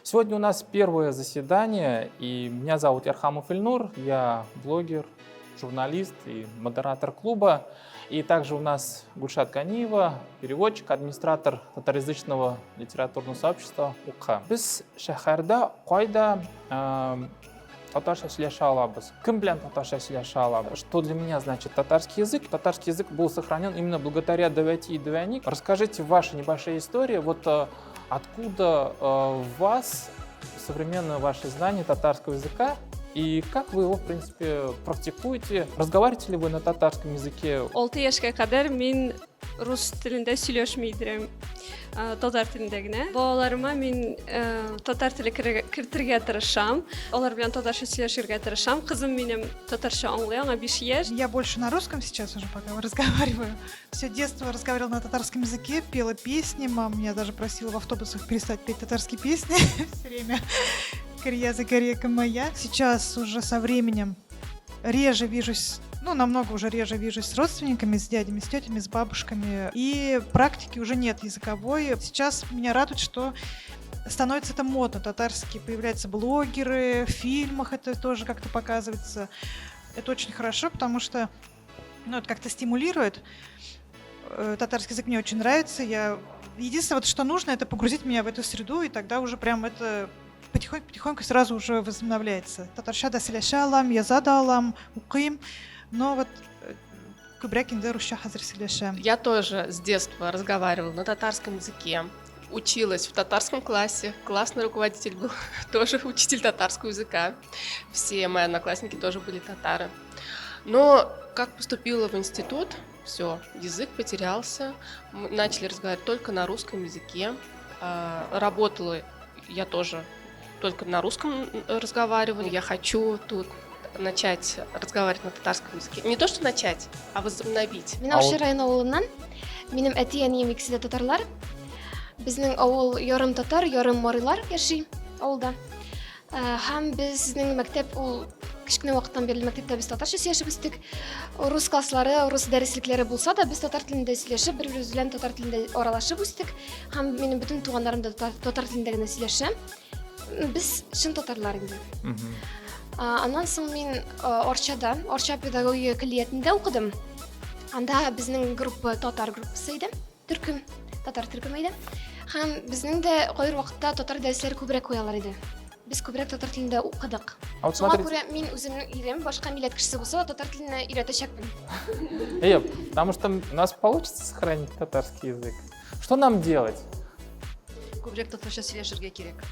Сегодня у нас первое заседание, и меня зовут Ярхамов Ильнур, я блогер, журналист и модератор клуба. И также у нас Гульшат Ганиева, переводчик, администратор татароязычного литературного сообщества УК. Без шәһәрдә кайда татарча сөйләшә алабыз? Кем белән татарча сөйләшә алабыз? Что для меня значит татарский язык? Татарский язык был сохранен именно благодаря Дәү әти и дәү әни. Расскажите ваши небольшие истории. Вот откуда в вас современное ваше знание татарского языка и как вы его, в принципе, практикуете? Разговариваете ли вы на татарском языке? 6 яшькә кадәр мин рус телендә сөйләшми идем, татар телендә генә. Балаларыма мин татар теле кертергә тырышам, алар белән татарча сөйләшергә тырышам. Кызым минем татарча аңлый, аңа 5 яшь. Я больше на русском сейчас уже пока разговариваю. Все детство разговаривала на татарском языке, пела песни. Мама меня даже просила в автобусах перестать петь татарские песни все время. Карьяза Карека моя. Сейчас уже со временем реже вижусь, ну, намного уже реже вижусь с родственниками, с дядями, с тетями, с бабушками. И практики уже нет языковой. Сейчас меня радует, что становится это модно. Татарские появляются блогеры, в фильмах это тоже как-то показывается. Это очень хорошо, потому что, ну, это как-то стимулирует. Татарский язык мне очень нравится. Единственное, вот, что нужно, это погрузить меня в эту среду, и тогда уже прям это потихоньку-потихоньку сразу уже возобновляется. Татарча да сөйләшә алам, яза да алам, укыйм, но вот күбрәк инде русча хәзер сөйләшәм. Я тоже с детства разговаривала на татарском языке, училась в татарском классе, классный руководитель был тоже учитель татарского языка. Все мои одноклассники тоже были татары. Но как поступила в институт, все, язык потерялся. Мы начали разговаривать только на русском языке. Работала я тоже только на русском разговаривала. Я хочу тут начать разговаривать на татарском языке. Не то что начать, а возобновить. Мин А Арча районы авылыннан. Минем әти-әнием икесе дә татарлар. Безнең авыл ярым татар, ярым марилар яши авылда. Һәм безнең мәктәп ул кечкенә вакыттан бирле мәктәптә без татарча сөйләшеп үстек. Рус класслары, рус дәреслекләре булса да, без татар телендә сөйләшеп, бер-беребез белән татар телендә аралашып үстек. Һәм минем бөтен туганнарым да татар телендә генә сөйләшә. Без чын татарлар инде. Аннан соң мин Арчада, Арча педагогия көллиятендә укыдым. Анда безнең группа татар группасы иде, төркем, татар төркеме иде. Һәм безнең дә кайбер вакытта татар дәресләре күбрәк куялар иде. Без күбрәк татар телендә укыдык. А вот Шуңа смотрите, күрә мин үземнең ирем башка милләт кешесе булса да, татар теленә өйрәтәчәкмен. Потому что у нас получится сохранить татарский язык. Что нам делать? Күбрәк татарча сөйләшергә кирәк.